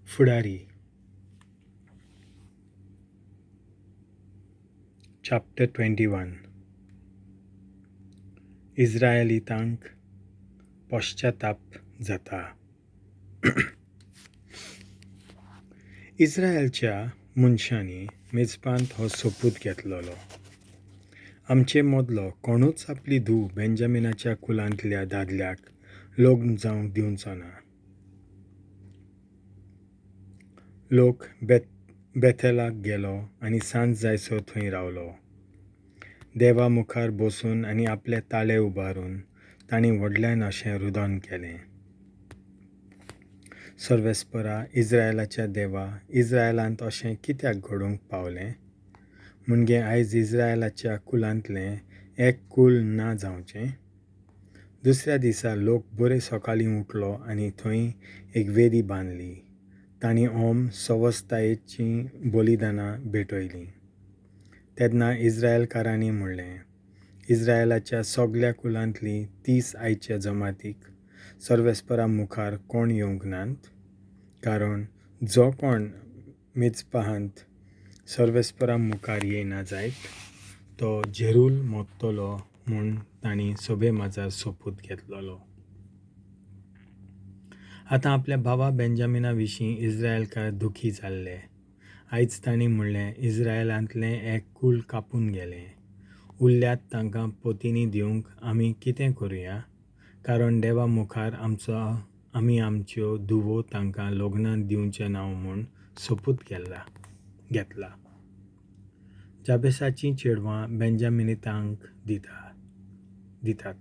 फुडारी. चॅप्टर 21. इस्रायलितांक पश्चाताप जाता. इस्रायलच्या मनशांनी मेजपांत हो सोपूत घेतलेलो, आमचे मदलो कोणूच आपली धूव बेंजामिनाच्या कुलांतल्या दादल्याक लग्न जावंक दिवचो ना. लोक बेथेलाक गेलो आनी सांज जायसर थंय रावलो. देवा मुखार बसून आनी आपले ताळे उबारून तांणी व्हडल्यान अशें रुदन केलें, सर्वेस्परा, इस्रायलाच्या देवा, इस्रायलांत अशें कित्याक घडूंक पावलें, म्हणजे आयज इस्रायलाच्या कुलांतलें एक कूल ना जावचें? दुसऱ्या दिसा लोक बरे सकाळीं उठलो आनी थंय एक वेदी बांदली. तांणी होम सवस्तायेचीं बलिदानां भेटयलीं. तेन्ना इस्रायलकारांनी म्हणलें, इस्रायलाच्या सगल्या कुलांतलीं 30 आयच्या जमातीक सर्वेस्परा मुखार कोण येवंक नात? कारण जो कोण मिजपाहांत सर्वेस्परा मुखार येयना जायत तो जेरूल मरतलो म्हूण तांणी सभे माजार सोपूत घेतलेलो. आतां आपल्या भावा बेंजामिना विशीं इस्रायलकार दुखी जाल्ले. आयज तांणी म्हणलें, इस्रायलांतलें एक कूल कापून गेलें. उरल्यात तांकां पोतिनी दिवंक आमी कितें करुया? कारण देवा मुखार आमी आमच्यो धुवो तांकां लग्नाक दिवचे ना म्हूण सोपूत घेतला. जाबेसाचीं चेडवां बेंजामिनितांक दितात.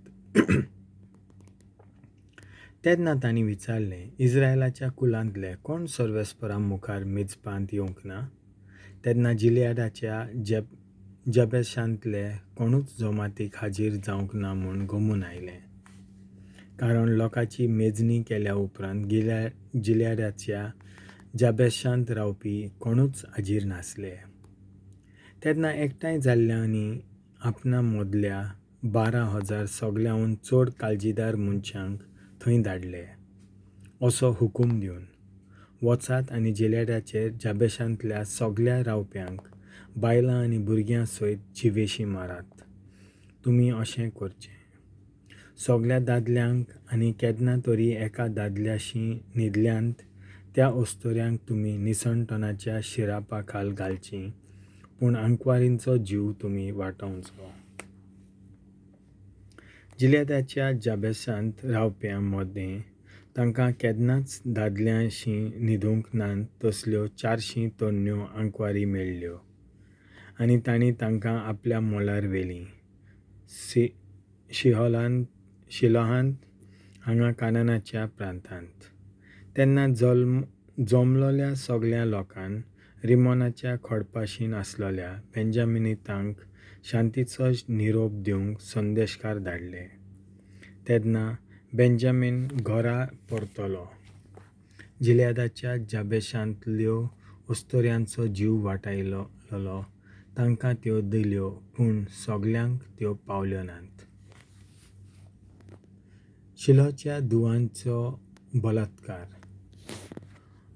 तेन्ना तांणी विचारलें, इस्रायलाच्या कुलांतले कोण सर्वेस्परा मुखार मिजपांत येवंक ना? तेन्ना जिलियादाच्या जबेशांतले कोणूच जमातीक हाजीर जावंक ना म्हूण गमून आयलें. कारण लोकांची मेजणी केल्या उपरांत जिलियादाच्या जाबेशांत रावपी कोणूच हाजीर नासले. तेन्ना एकठांय जाल्ल्यांनी आपणा मदल्या 12,000 सगळ्यांहून चड काळजीदार मनशांक थंय धाडले, असो हुकूम दिवन, वचात आनी जिलियादाचेर जाबेशांतल्या सगल्या रावप्यांक बायलां आनी भुरग्यां सयत जिवेशीं मारात. तुमी अशें करचें, सगल्या दादल्यांक आनी केन्ना तरी एका दादल्याशी न्हिदल्यांत त्या अस्तुऱ्यांक तुमी निसणटनाच्या शिरापा खाल घालचीं, पूण आंकवारींचो जीव तुमी वाटावचो. जिलियादाच्या जाबेसांत रावप्यां मदें तांकां केन्नाच दादल्यांशी न्हिदूंक नात तसल्यो 400 तरण्यो आंकवारी मेळ्ळ्यो आनी तांणी तांकां आपल्या मोलार व्हेलीं. शिलोहांत हांगा कानानाच्या प्रांतांत. तेन्ना जमलोल्या सगल्या लोकान रिमोनाच्या खडपाशीन आसलेल्या बेंजामिनितांक शांतीचो निरोप दिवंक संदेशकार धाडले. तेन्ना बेंजामीन घरा परतलो. जिलियादाच्या जाबेशांतल्यो अस्तुऱ्यांचो जीव वाटायलो, तांकां त्यो दिल्यो, पूण सगल्यांक त्यो पावल्यो नात. शिलोच्या धुवांचो बलात्कार.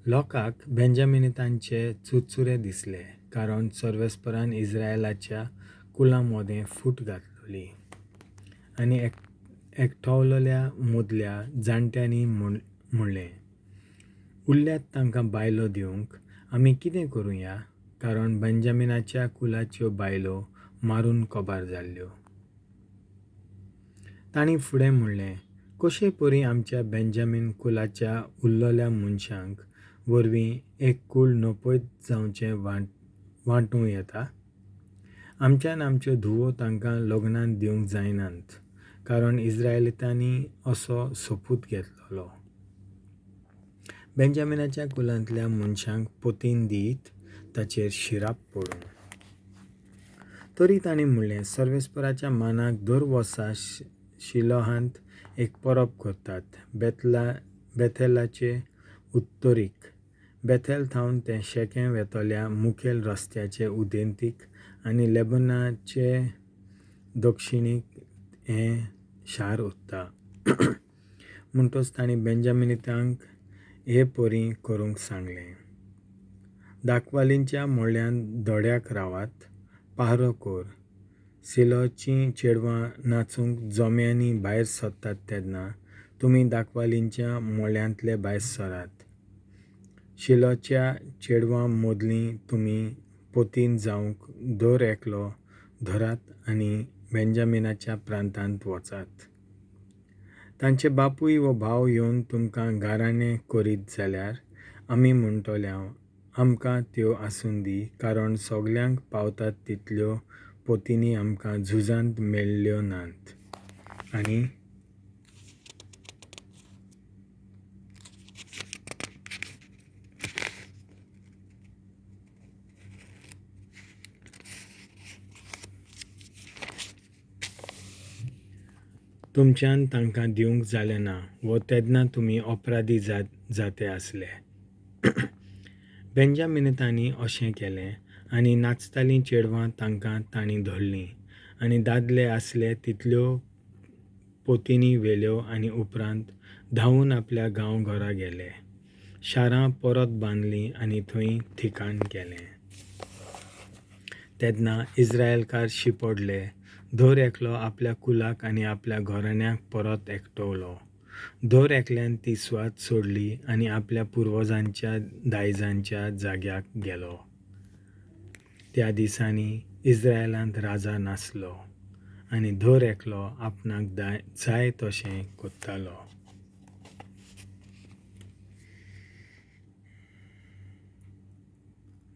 लोकांक बेंजामिनितांचे चुरचुरे दिसले, कारण सर्वेस्परान इस्रायलाच्या कुलां मदें फूट घातली. आनी एकठावलेल्या मदल्या जाणट्यांनी म्हणलें, उरल्यात तांकां बायलो दिवंक आमी कितें करुया? कारण बेंजामिनाच्या कुलाच्यो बायलो मारून कबार जाल्ल्यो. तांणी फुडें म्हणलें, कशे परी आमच्या बेंजामीन कुलाच्या उरलेल्या मनशांक वरवीं एक कूल नपयत जावचें वांटूं येता? आमच्यान आमच्यो धुवो तांकां लग्नाक दिवंक जायनात, कारण इस्रायलितांनी असो सोपूत घेतलेलो. बेंजामिनाच्या कुलांतल्या मनशांक पोतीन दीत ताचेर शिराप पडूं. तरी तांणी म्हणलें, सर्वेस्पराच्या मानाक दर वर्सा शिलोहांत एक परब करतात, बेथेलाचे उत्तरीक. बेथेल थावन तें शेकें वेतल्या मुखेल रस्त्याचे उदेंतीक आनी लेबनाचे दक्षिणेक हें शार उरता. म्हणटच तांणी बेंजामिनितांक हे परीं करूंक सांगलें, दाखवालींच्या मोळ्यांत दोड्याक रावात, पारो कोर, सिलोचीं चेडवां नाचूंक जोम्यांनी भायर सरतात तेन्ना तुमी दाखवालींच्या मोळ्यांतले भायर सरात. शिलोच्या चेडवां मदलीं तुमी पोतीन जावंक दर एकलो धरात आनी बेंजामिनाच्या प्रांतांत वचात. तांचे बापूय वो भाव येवन तुमकां गाराणें करीत जाल्यार आमी म्हणटल्या, आमकां त्यो आसूं दी, कारण सगल्यांक पावतात तितल्यो पोतिनी आमकां झुजांत मेळ्ळ्यो नात. आनी तुमच्यान तांकां दिवंक जालें ना वो तेदनां तुमी अपराधी जाते आसले. बेंजामिनितांनी अशें केलें, आनी नाचतालीं चेडवां तांकां तांणी धरलीं, आनी दादले आसले तितल्यो पोतिनी व्हेल्यो आनी उपरांत धांवून आपल्या गांव घरा गेले. शारां परत बांदलीं आनी थंय ठिकाण केलें. तेदनां इस्रायेलकार शिंपडले, दर एकलो आपल्या कुलाक आनी आपल्या घराण्याक परत एकटवलो. दर एकल्यान ती सुवात सोडली आनी आपल्या पुर्वजांच्या दायजांच्या जाग्याक गेलो. त्या दिसांनी इस्रायेलांत राजा नासलो, आनी दर एकलो आपणाक जाय तशें करतालो.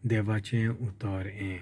देवाचें उतर हें.